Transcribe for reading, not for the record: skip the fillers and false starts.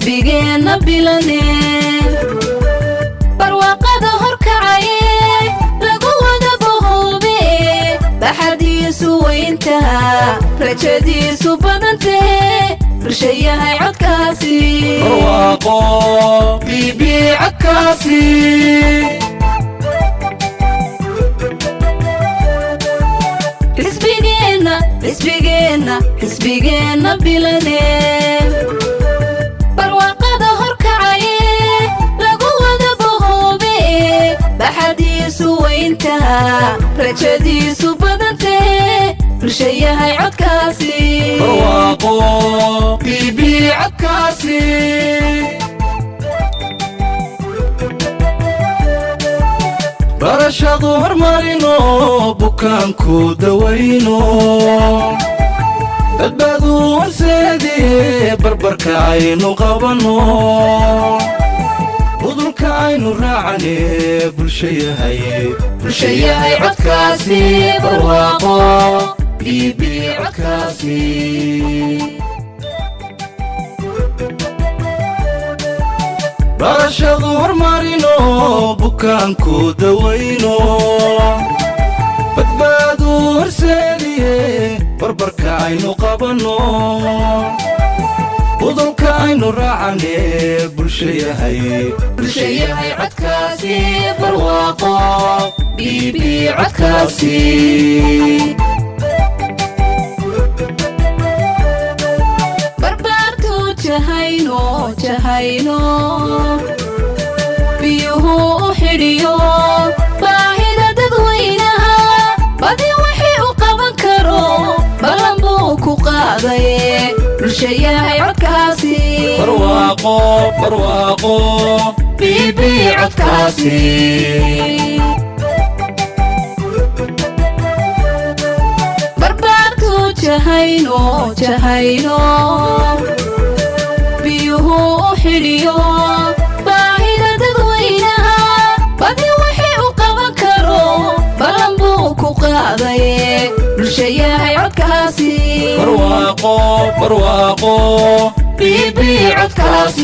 Xisbigeenna bilane, barwaaqada horkacaye, lagu wada bahoobe, baxadiisu weyntaha, rajadiisu badantahe, bulshayahay codkaasi. Barwaaqo BB codkaasi. Xisbigeenna, xisbigeenna, xisbigeenna bilane, barwaaqada horkacaye, lagu wada bahoobe, baxadiisu weyntaha, rajadiisu badantahe, bulshayahay codkaasi. Barwaaqo BB codkaasi. Barashadu hormarino, bukaanku dawayno, badbaadu horseediye, barbarka aynu qabanno, budulka aynu raacane, bulshayahay, bulshayahay codkaasi. Barwaaqo BB codkaasi. Barashadu hormarino, bukaanku dawayno, badbaadu horseediye, barbarka aynu qabanno, budulka aynu raacane, bulshayahay, bulshayahay codkaasi. Barwaaqo BB codkaasi. Barbaartu jahayno, jahayno, biyuhu u xidhiyo baahida dadweynaha, badi wixii u qaban karo ballan buu ku qaadaye, bulshayahay codkaasi. Barwaaqo, barwaaqo BB codkaasi. Barbaartu jahayno, jahayno, biyuhu u xidhiyo baahida dadweynaha, badi wixii u qaban karo ballan buu ku qaadaye, bulshayahay codkaasi. Barwaaqo, barwaaqo BB codkaasi.